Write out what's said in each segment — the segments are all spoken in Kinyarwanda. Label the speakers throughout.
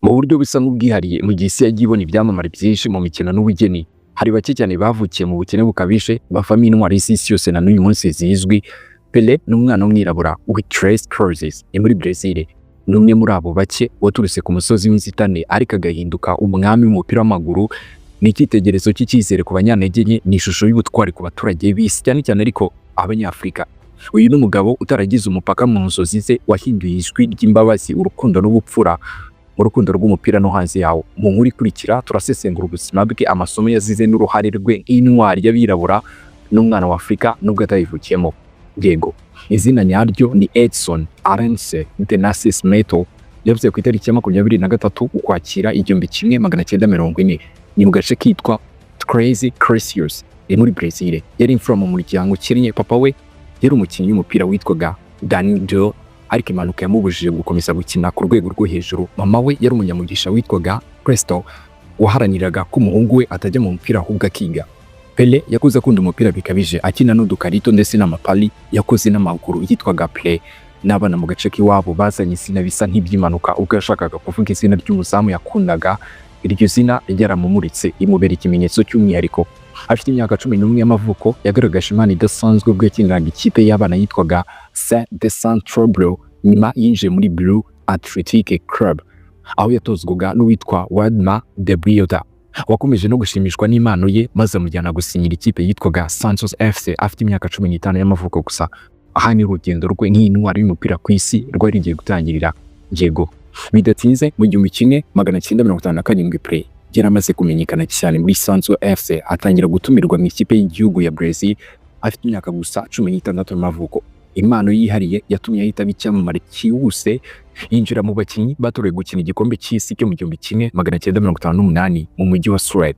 Speaker 1: Mu buryo busa nk'ubwihariye, mu gihe isi yagiye ibona ibyamamare byinshi mu mikino n'ubugeni, hari bake cyane bavukiye mu bukene bukabije bavamo intwari z'isi yose na n'uyu munsi zizwi. Pele ni umwana w'umwirabura w'i Três Cruzes ni muri Brazil. Ni umwe muri abo bake waturutse ku musozi w'inzitane ariko agahinduka umwami w'umupira w'amaguru. Ni icyitegererezo cy'icyizere ku banyantege nke, ni ishusho y'ubutwari ku baturage b'isi, cyane cyane ariko Abanyafurika. Uyu ni umugabo utaragize umupaka mu nzozi ze, wahinduye ijwi ry'imbabazi, urukundo n'ubupfura mu rukundo rw'umupira no hanze yawo. Mu nkuru ikurikira turasesengura ubuzima bwe, amasomo yazize n'uruhare rwe nk'intwari y'abirabura n'umwana wa Afurika nubwo atayivukiyemo. Yego, izina nyaryo ni Edson Arantes do Nascimento. Yavutse ku itariki ya 23 Ukwakira 1940, ni mu gace kitwa Três Cruzes ni muri Brazil. Yari imfura mu muryango ukennye. Papa we yari umukinnyi w'umupira witwaga Danilo, ariko impanuka yamubujije gukomeza gukina ku rwego rwo hejuru. Mama we yari umunyamugisha witwaga Cresto, waharaniraga ko umuhungu we atajya mu mupira ahubwo akiga. Pele yakuze akunda umupira bikabije, akina n'udukarito ndetse n'amapali yakoze n'amaguru yitwaga Play. N'abana mu gace k'iwabo bazanye izina bisa nk'iby'impanuka ubwo yashakaga kuvuga izina ry'umuzamu yakundaga. Iryo zina ryaramumuritse, rimubera ikimenyetso cy'umwihariko. Afite imyaka 11 y'amavuko yagaragaje impano idasanzwe ubwo yakiniraga ikipe y'abana yitwaga C de Saint-Trouble. Nyuma yinjiye muri Blue Athletic Club, aho yatozwaga n'uwitwa Waldemar de Brito, wakomeje no gushimishwa n'impano ye maze amujyana gusinyira ikipe yitwaga Santos FC afite imyaka 15 y'amavuko gusa. Aha ni urugendo rwe nk'intwari y'umupira ku isi rwari rugiye gutangirira. Yego, bidatinze mu 1957 Pele yari amaze kumenyekana cyane muri Santos FC, atangira gutumirwa mu ikipe y'igihugu ya Brazil afite imyaka gusa 16 y'amavuko. Impano yihariye yatumye ahita aba icyamamare cyihuse, yinjira mu bakinnyi batorewe gukina igikombe cy'isi cyo mu 1958 mu mujyi wa Suède.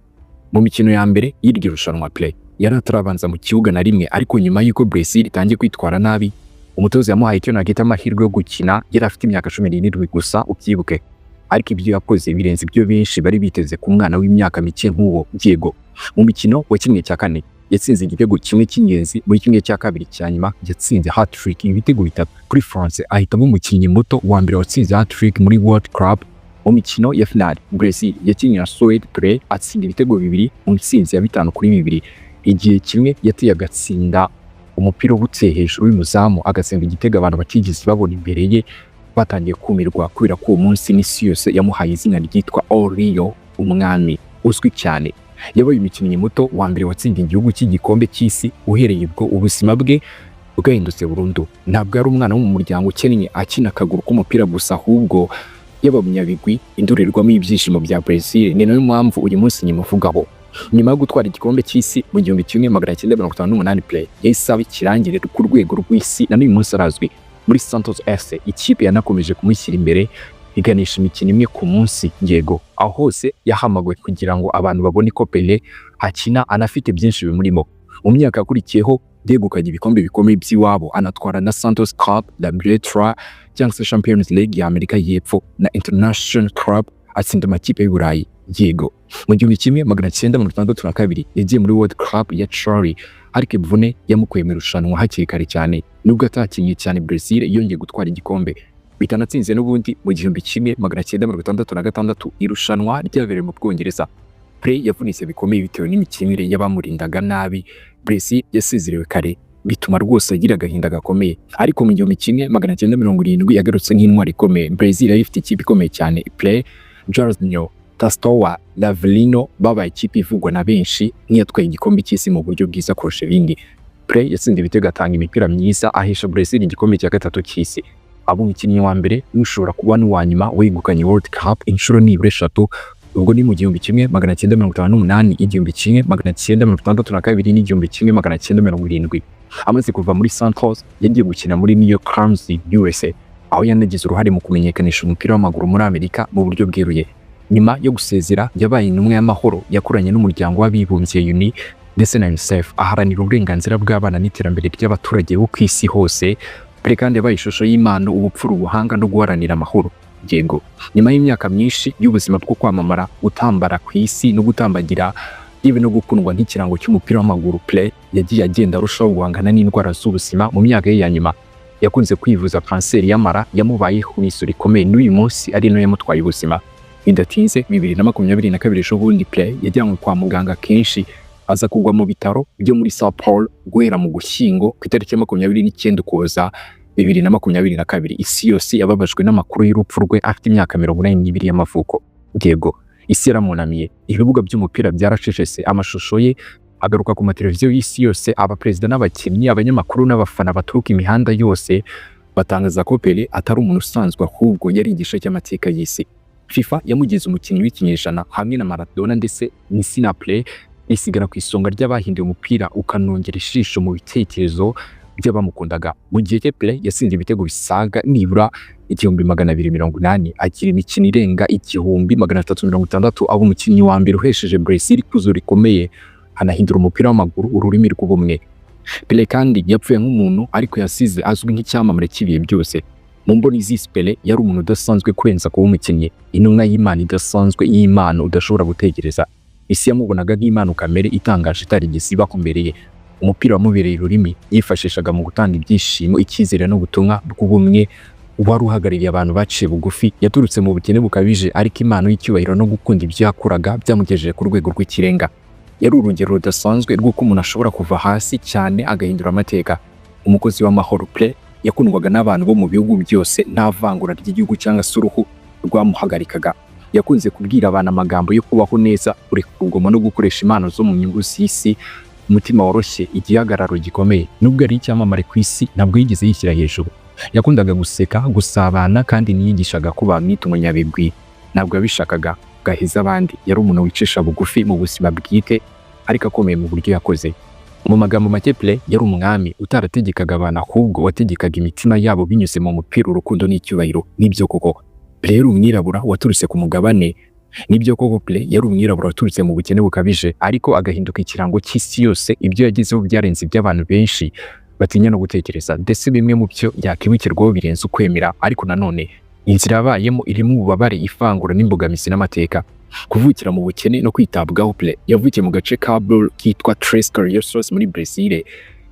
Speaker 1: Mu mikino ya mbere y'iryo rushanwa Pele yari atarabanza mu kibuga na rimwe, ariko nyuma y'uko Brazil itangiye kwitwara nabi, umutoza yamuhaye icyo nakita amahirwe yo gukina. Yari afite imyaka 17 gusa, ubyibuke, ariko ibyo yakoze birenze ibyo benshi bari biteze ku mwana w'imyaka mike nk'uwo. Yego, mu mikino wa 1/4 yatsinze igitego kimwe cy'ingenzi, muri 1/2 cya nyuma yatsinze hat-trick, ibitego bitatu kuri France, ahitamo umukinnyi muto wa mbere watsinze hat-trick muri World Cup. Mu mikino ya finale Brazil yakinnye na Suède, Pele atsinda ibitego bibiri mu ntsinzi ya 5-2. Igihe kimwe yateye agatsinda umupira ubutse hejuru y'umuzamu, agatsinda igitego abantu batigeze babona imbere ye. Batangiye kumirwa kubera ko uwo munsi n'isi yose yamuhaye izina ryitwa O Rei, umwami uzwi cyane. Yabaye umukinnyi muto wa mbere watsindiye igihugu cy'igikombe cy'isi. Uhereye ubwo ubuzima bwe bwahindutse burundu. Ntabwo yari umwana wo mu muryango ukennye akina akaguru k'umupira gusa, ahubwo yaba umunyabigwi, indorerwamo y'ibyishimo bya Brazil. Ni nayo mpamvu uyu munsi nyimuvugaho. Nyuma yo gutwara igikombe cy'isi mu 1958, Pele yahise aba ikirangirire ku rwego rw'isi, na n'uyu munsi arazwi. Muri Santos FC, ikipe yanakomeje kumushyira imbere, iganisha imikino imwe ku munsi. Yego, aho hose yahamagawe kugira ngo abantu babone ko Pele akina anafite byinshi bimurimo. Mu myaka yakurikiyeho yegukanye ibikombe bikomeye by'iwabo, anatwara na Santos Cup, la Libertadores cyangwa se Champions League ya Amerika y'Epfo na International Club, atsinda amakipe y'u Burayi. Yego, mu 1962 yagiye muri World Cup ya Chile, ariko imvune yamukuye mu irushanwa hakiri kare cyane. Nubwo atakinnye cyane, Brazil yongeye gutwara igikombe bitanatsinze n'ubundi mu 1966, irushanwa ryabereye mu Bwongereza. Pele yavunitse bikomeye bitewe n'imikinire y'abamurindaga nabi. Brazil yasezerewe kare, bituma rwose agira agahinda gakomeye, ariko mu 1970 yagarutse nk'intwari ikomeye. Brazil yari ifite ikipe ikomeye cyane: Pele, Jairzinho, Tostao, Rivelino. Babaye ikipe ivugwa na benshi nk'iyatwaye igikombe cy'isi mu buryo bwiza kurusha ibindi. Pele yatsinze ibitego, atanga imipira myiza, ahesha Brazil igikombe cya gatatu cy'isi, aba umukinnyi wa mbere n'ushobora kuba n'uwa nyuma wegukanye World Cup inshuro nibura eshatu. Ubwo ni mu 1958, 1962 n'1970. Amaze kuva muri Santos yagiye gukina muri New York Rams USA, aho yanagize uruhare mu kumenyekanisha umupira w'amaguru muri Amerika mu buryo bweruye. Nyuma yo gusezera yabaye intumwa y'amahoro, yakoranye n'umuryango w'abibumbye UN ndetse na UNICEF, aharanira uburenganzira bw'abana n'iterambere ry'abaturage bo ku isi hose. Pele kandi yabaye ishusho y'impano, ubupfura, ubuhanga no guharanira amahoro. Yego, nyuma y'imyaka myinshi y'ubuzima bwo kwamamara, gutambara ku isi no gutambagira, yewe no gukundwa nk'ikirango cy'umupira w'amaguru, Pele yagiye agenda arushaho guhangana n'indwara z'ubuzima. Mu myaka ye ya nyuma yakunze kwivuza kanseri y'amara, yamubayeho n'isura ikomeye, n'uyu munsi ari nayo yamutwaye ubuzima. Bidatinze, 2022 ejo bundi, Pele yajyanywe kwa muganga kenshi, aza kugwa mu bitaro byo muri Sao Paulo guhera mu Gushyingo ku itariki ya 29 Ukuboza 2022. Isi yose yababajwe n'amakuru y'urupfu rwe afite imyaka 82 y'amavuko. Yego, isi yaramunamiye, ibibuga by'umupira byaracecetse, amashusho ye agaruka ku mateleviziyo y'isi yose, abaperezida n'abakinnyi, abanyamakuru n'abafana baturuka imihanda yose batangaza ko Pele atari umuntu usanzwe, ahubwo yari igice cy'amateka y'isi. FIFA yamugize umukinnyi w'ikinyejana hamwe na Maradona ndetse n'izina Pele risigara ku isonga ry'abahinduye umupira ukanongera ijisho mu bitekerezo by'abamukundaga. Mu gihe cye, Pele yatsinze ibitego bisaga nibura 1280, agira imikino irenga 1360, aba umukinnyi wa mbere uhesheje Brazil ikuzo rikomeye, anahindura umupira w'amaguru ururimi rw'ubumwe. Pele kandi yapfuye nk'umuntu, ariko yasize azwi nk'icyamamare cy'ibihe byose. Mu mboni z'isi, Pele yari umuntu udasanzwe kurenza kuba umukinnyi, intumwa y'Imana idasanzwe, y'impano udashobora gutekereza. Isi yamubonaga nk'impano kamere itangaje itarigeze ibaho mbere ye. Umupira wamubereye ururimi yifashishaga mu gutanga ibyishimo, icyizere n'ubutumwa bw'ubumwe. Wari uhagarariye abantu baciye bugufi, yaturutse mu bukene bukabije, ariko impano y'icyubahiro no gukunda ibyo yakoraga byamugejeje ku rwego rw'ikirenga. Yari urugero rudasanzwe rw'uko umuntu ashobora kuva hasi cyane agahindura amateka. Umukozi w'amahoro, Pele yakundwaga n'abantu bo mu bihugu byose, nta vangura ry'igihugu cyangwa se uruhu rwamuhagarikaga. Yakunze kubwira abantu amagambo yo kubaho neza, kureka urugomo no gukoresha impano zo mu nyungu z'isi. Umutima woroshye, igihagararo gikomeye. Nubwo ari icyamamare ku isi, ntabwo yigeze yishyira hejuru. Yakundaga guseka, gusabana, kandi ntiyigishaga ko bamwita umunyabigwi. Ntabwo yabishakaga gaheza abandi. Yari umuntu wicisha bugufi mu buzima bwite, ariko akomeye mu buryo yakoze. Mu magambo make, Pele yari umwami utarategekaga abantu, ahubwo wategekaga imitima yabo binyuze mu mupira, urukundo n'icyubahiro. Nibyo koko Pele yari umwirabura waturutse ku mugabane. Nibyo koko Pele yari umwirabura waturutse mu bukene bukabije, ariko agahinduka ikirango cy'isi yose. Ibyo yagezeho byarenze iby'abantu benshi batinya no gutekereza, ndetse bimwe mu byo yakwibukirwaho birenze ukwemera. Ariko nanone inzira yabayemo irimo ububabare, ivangura n'imbogamizi n'amateka. Kuvukira mu bukene no kwitabwaho. Pele yavukiye mu gace ka Bauru kitwa Tres Curiosos muri Brazil.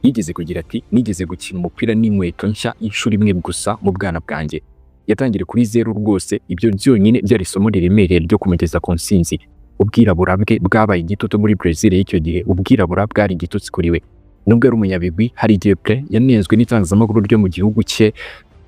Speaker 1: Yigeze kugira ati: "Nigeze gukina umupira n'inkweto nshya inshuro imwe gusa mu bwana bwanjye." Yatangiriye kuri zeru rwose. Ibyo byonyine byari isomo riremereye ryo kumugeza ku ntsinzi. Ubwirabura bwe bwabaye igitutu muri Brazil y'icyo gihe. Ubwirabura bwari igitutsi kuri we. Nubwo ari umunyabigwi, hari igihe Pele yanenzwe n'itangazamakuru ryo mu gihugu cye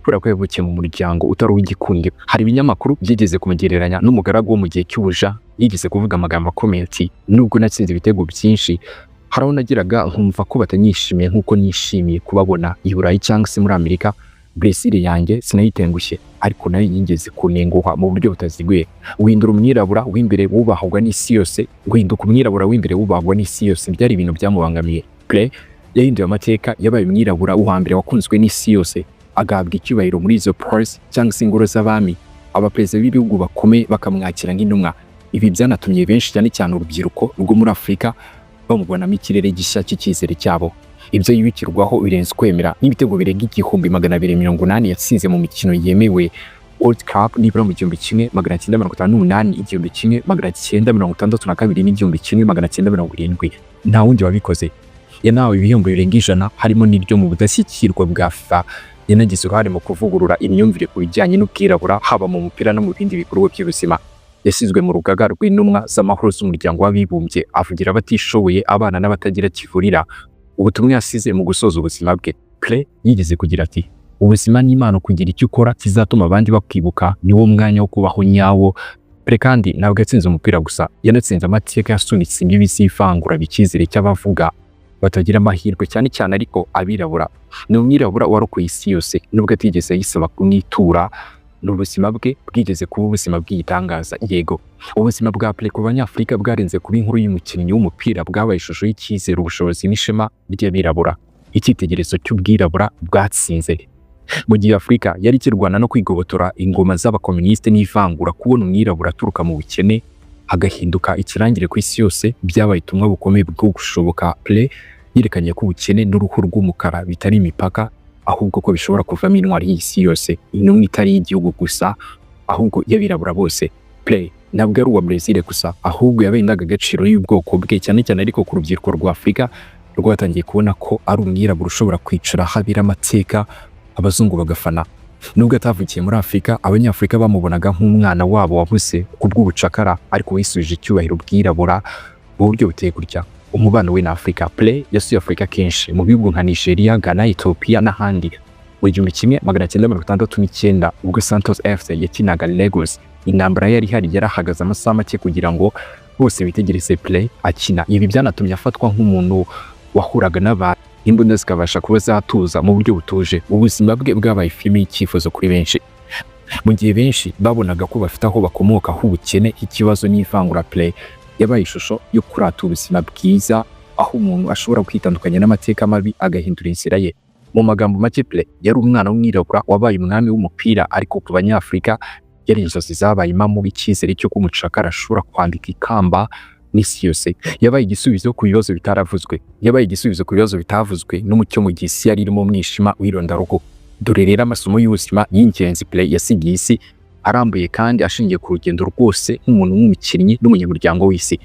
Speaker 1: kubera ko yavukiye mu muryango utari uw'igikundiro. Hari ibinyamakuru byigeze kumugereranya n'umugaragu wo mu gihe cy'ubuja. Yigeze kuvuga amagambo akomeye ati: "Nubwo natsinze ibitego byinshi, hari aho nageraga nkumva ko batanyishimiye nk'uko nishimiye kubabona i Burayi cyangwa se muri Amerika. Brazil yanjye sinayitengushye, ariko nayo yigeze kunenguha mu buryo butaziguye." Guhindura umwirabura w'imbere wubahwaga n'isi yose, guhinduka umwirabura w'imbere wubahwa n'isi yose, byari ibintu byamubangamiye. Pele yahinduye amateka. Yabaye umwirabura wa mbere wakunzwe n'isi yose, agahabwa icyubahiro muri izo palace cyangwa se ingoro z'abami, abaperezida b'ibihugu bakomeye bakamwakira nk'intumwa. Ibi byanatumye benshi, cyane cyane urubyiruko rwo muri Afurika, bamubonamo ikirere gishya cy'icyizere cyabo. Ibyo yibukirwaho birenze ukwemera, n'ibitego birenga 1280 yatsinze mu mikino yemewe World Cup nibura mu 1958, 1962 n'1970, nta wundi wabikoze. Yanahawe ibihembo birenga 100, harimo n'iryo mu budashyikirwa bwa FIFA. Yanagize uruhare mu kuvugurura imyumvire ku bijyanye n'ubwirabura, haba mu mupira no mu bindi bikorwa by'ubuzima. Yashyizwe mu rugaga rw'intumwa z'amahoro z'Umuryango w'Abibumbye, avugira abatishoboye, abana n'abatagira kivurira. Ubutumwa yasize mu gusoza ubuzima bwe. Pele yigeze kugira ati: "Ubuzima ni impano. Kugira icyo ukora kizatuma abandi bakwibuka niwo mwanya wo kubaho nyawo." Pele kandi ntabwo yatsinze umupira gusa, yanatsinze amateka. Yasunitse imbibi z'ivangura, icyizere cy'abavuga batagira amahirwe, cyane cyane ariko abirabura. Ni umwirabura warokoye isi yose, nubwo atigeze ayisaba kumwitura. Ni ubuzima bwe bwigeze kuba ubuzima bw'igitangaza. Yego, ubuzima bwa Pele ku Banyafurika bwarenze kuba inkuru y'umukinnyi w'umupira. Bwabaye ishusho y'icyizere, ubushobozi n'ishema ry'abirabura, icyitegererezo cy'ubwirabura bwatsinze. Mu gihe Afurika yari ikirwana no kwigobotora ingoma z'abakomunisite n'ivangura, kubona umwirabura aturuka mu bukene agahinduka ikirangire ku isi yose byabaye ubutumwa bukomeye bwo gushoboka. Pele yerekanye ko ubukene n'uruhu rw'umukara bitari imipaka, ahubwo ko bishobora kuvamo intwari y'isi yose, intumwa itari iy'igihugu gusa, ahubwo y'abirabura bose. Pele ntabwo ari uwa Brazil gusa, ahubwo yabaye indangagaciro y'ubwoko bwe, cyane cyane ariko ku rubyiruko rwa Afurika rwatangiye kubona ko ari umwirabura ushobora kwicara habera amateka, abazungu bagafana. Nubwo atavukiye muri Afurika, Abanyafurika bamubonaga nk'umwana wabo wabuze kubw'ubucakara, ariko wisubije icyubahiro bwirabura mu buryo buteye gutya. Umubano we na Afurika: Pele yasuye Afurika kenshi mu bihugu nka Nigeria, Ghana, Ethiopia n'ahandi. Mu 1969, ubwo Santos FC yakinaga Lagos, intambara yari ihari yarahagaze amasaha make kugira ngo bose bitegereze Pele akina. Ibi byanatumye afatwa nk'umuntu wahuraga n'abantu, imbunda zikabasha kuba zatuza mu buryo butuje. Ubuzima bwe bwabaye filime y'icyifuzo kuri benshi. Mu gihe benshi babonaga ko bafite aho bakomoka h'ubukene, ikibazo n'ivangura, Pele yabaye ishusho yo kurata ubuzima bwiza, aho umuntu ashobora kwitandukanya n'amateka mabi agahindura inzira ye. Mu magambo make, Pele yari umwana w'umwirabura wabaye umwami w'umupira, ariko ku Banyafurika yari inzozi zabaye impamo, icyizere cy'uko umucakara ashobora kwambika ikamba n'isi yose. Yabaye igisubizo ku bibazo bitaravuzwe, yabaye igisubizo ku bibazo bitavuzwe n'umucyo mu gihe isi yari irimo umwijima w'irondaruhu. Dore rero amasomo y'ubuzima y'ingenzi Pele yasigiye isi, arambuye kandi ashingiye ku rugendo rwose nk'umuntu w'umukinnyi n'umunyamuryango w'isi.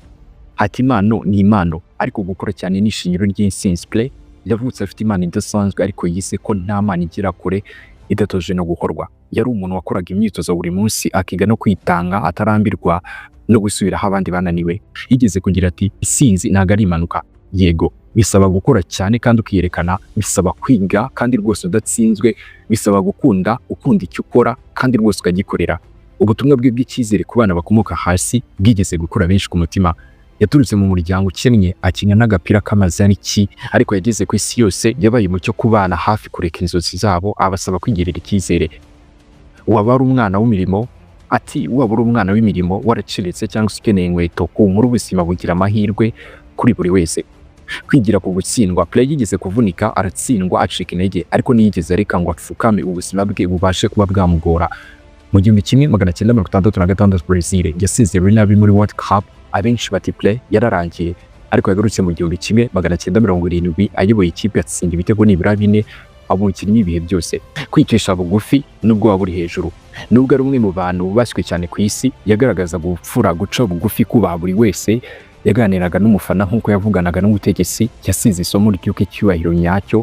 Speaker 1: Ati: "Impano ni impano, ariko gukora cyane ni ishingiro ry'intsinzi." Pele yavutse afite impano idasanzwe, ariko yize ko nta mpano igera kure idatoje no gukorwa. Yari umuntu wakoraga imyitozo buri munsi, akiga no kwitanga atarambirwa no gusubiraho abandi bananiwe. Yigeze kugira ati: "Intsinzi ntabwo ari impanuka. Yego, bisaba gukora cyane kandi ukiyerekana, bisaba kwiga kandi rwose udatsinzwe, bisaba gukunda, ukunda icyo ukora kandi rwose ukagikorera." Ubutumwa bwe bw'icyizere ku bana bakomoka hasi bwigeze gukura benshi ku mutima. Yaturutse mu muryango ukennye, akina n'agapira k'amazaniki, ariko yageze ku isi yose. Yabaye umucyo ku bana hafi kureka inzozi zabo, abasaba kwigirira icyizere. Waba ari umwana w'imirimo, ati: "Waba uri umwana w'imirimo, waraciriritse cyangwa se ukeneye inkweto, humura, ubuzima bugira amahirwe kuri buri wese." Kwigira ku gutsindwa: Pele yigeze kuvunika, aratsindwa, acika intege, ariko ntiyigeze areka ngo apfukame ubuzima bwe bubashe kuba bwamugora. Mu 1966, Brazil yasezerewe nabi muri World Cup, abenshi bati Pele yararangiye, ariko yagarutse mu 1970 ayoboye ikipe, atsinda ibitego nibura 4, aba umukinnyi w'ibihe byose. Kwicisha bugufi nubwo waba uri hejuru: nubwo ari umwe mu bantu bubashywe cyane ku isi, yagaragazaga ubupfura, guca bugufi, kubaha buri wese. Yaganiraga n'umufana nk'uko yavuganaga n'ubutegetsi. Yasize isomo ry'uko icyubahiro nyacyo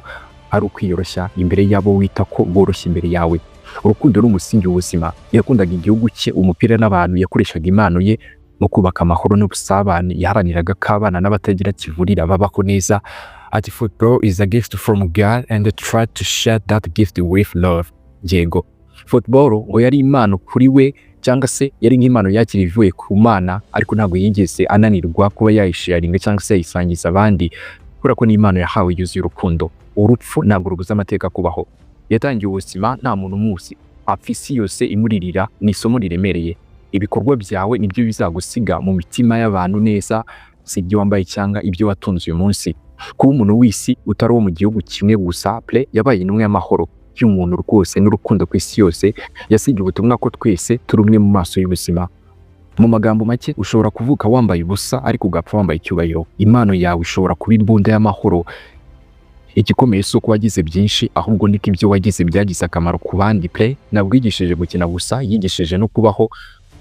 Speaker 1: ari ukwiyoroshya imbere y'abo wita ko boroshye imbere yawe. Urukundo ni umusingi w'ubuzima: yakundaga igihugu cye, umupira n'abantu. Yakoreshaga impano ye mu kubaka amahoro n'ubusabane. Yaharaniraga ko abana n'abatagira kivurira babaho neza. Ati: "Football is a gift from God and try to share that gift with love." Yego, football ngo yari impano kuri we, cyangwa se yari nk'impano yakira ivuye ku Mana, ariko ntabwo yigeze ananirwa kuba yayisharinga cyangwa se yayisangiza abandi, kubera ko ni impano yahawe yuzuye urukundo. Urupfu ntabwo rubuza amateka kubaho. Yatangiye ubuzima nta muntu umuzi, apfa isi yose imuririra. Ni isomo riremereye: ibikorwa byawe nibyo bizagusiga mu mitima y'abantu neza, si ibyo wambaye cyangwa ibyo watunze uyu munsi. Kuba umuntu w'isi utari uwo mu gihugu kimwe gusa: Pele yabaye intumwa y'amahoro y'umuntu rwose n'urukundo ku isi yose. Yasigiye ubutumwa ko twese turi umwe mu maso y'ubuzima. Mu magambo make, ushobora kuvuka wambaye ubusa, ariko ugapfa wambaye icyubahiro. Impano yawe ishobora kuba imbunda y'amahoro. Igikomeye si uko wagize byinshi, ahubwo niko ibyo wagize byagize akamaro ku bandi. Pele ntabwo yigishije gukina gusa, yigishije no kubaho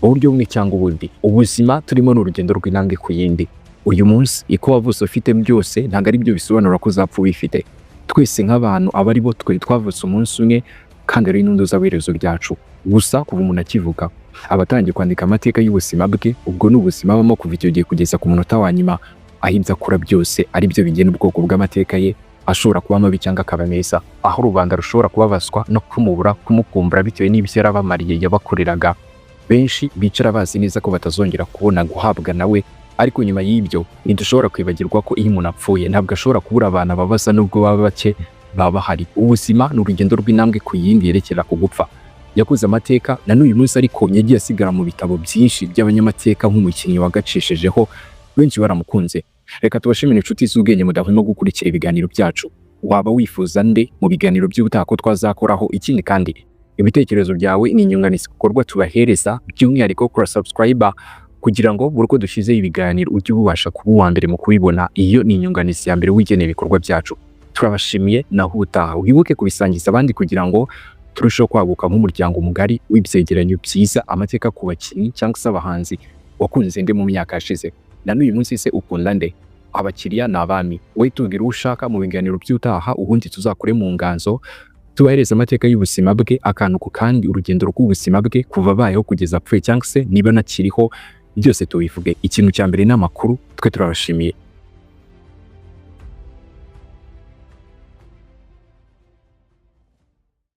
Speaker 1: mu buryo bumwe cyangwa ubundi. Ubuzima turimo ni urugendo rw'intambwe ku yindi. Uyu munsi iko wavutse ufite byose ntabwo ari byo bisobanura ko uzapfa ubifite. Twese nk'abantu, aba ari bo twe twavutse umunsi umwe, kandi ari n'undi uzaba iherezo ryacu. Gusa kuva umuntu akivuka aba atangiye kwandika amateka y'ubuzima bwe. Ubwo ni ubuzima abamo kuva icyo gihe kugeza ku munota wa nyuma, aho ibyo akora byose ari byo bigena ubwoko bw'amateka ye, ashobora kuba mabi cyangwa akaba meza, aho rubanda rushobora kubabazwa no kumubura, kumukumbura bitewe n'ibyo yarabamariye, yabakoreraga. Benshi bicara bazi neza ko batazongera kubona guhabwa nawe, ariko nyuma y'ibyo ntidushobora kwibagirwa ko iyo umuntu apfuye ntabwo ashobora kubura abantu ababaza, nubwo baba bake baba bahari. Ubuzima ni urugendo rw'intambwe ku yindi yerekera ku gupfa. Yakoze amateka na n'uyu munsi, ariko yagiye asigara mu bitabo byinshi by'abanyamateka nk'umukinnyi wagacishijeho, benshi baramukunze. Reka tubashimire, inshuti z'ubwenge mudahwema gukurikira ibiganiro byacu. Waba wifuza nde mu biganiro by'ubutaha ko twazakoraho? Ikindi kandi, ibitekerezo byawe ni inyunganizi ku bikorwa tubahereza. By'umwihariko kora subscribe kugira ngo buri uko dushyizeho ibiganiro ujye ubasha kuba uwa mbere mu kubibona. Iyo ni inyunganizi ya mbere wigeneye ibikorwa byacu. Turabashimiye, naho ubutaha. Wibuke kubisangiza abandi kugira ngo turusheho kwaguka nk'umuryango mugari w'ibyegeranyo byiza, amateka ku bakinnyi cyangwa se abahanzi. Wakunze nde mu myaka yashize? Na n'uyu munsi se ukunda nde? Abakiriya ni abami. Wowe tubwira uwo ushaka mu biganiro by'utaha, ubundi tuzakore mu nganzo. Tubahereza amateka y'ubuzima bwe akantu ku kandi, urugendo rw'ubuzima bwe kuva abayeho kugeza apfuye, cyangwa se niba anakiriho, byose tubivuge. Ikintu cya mbere ni amakuru. Twe turabashimiye.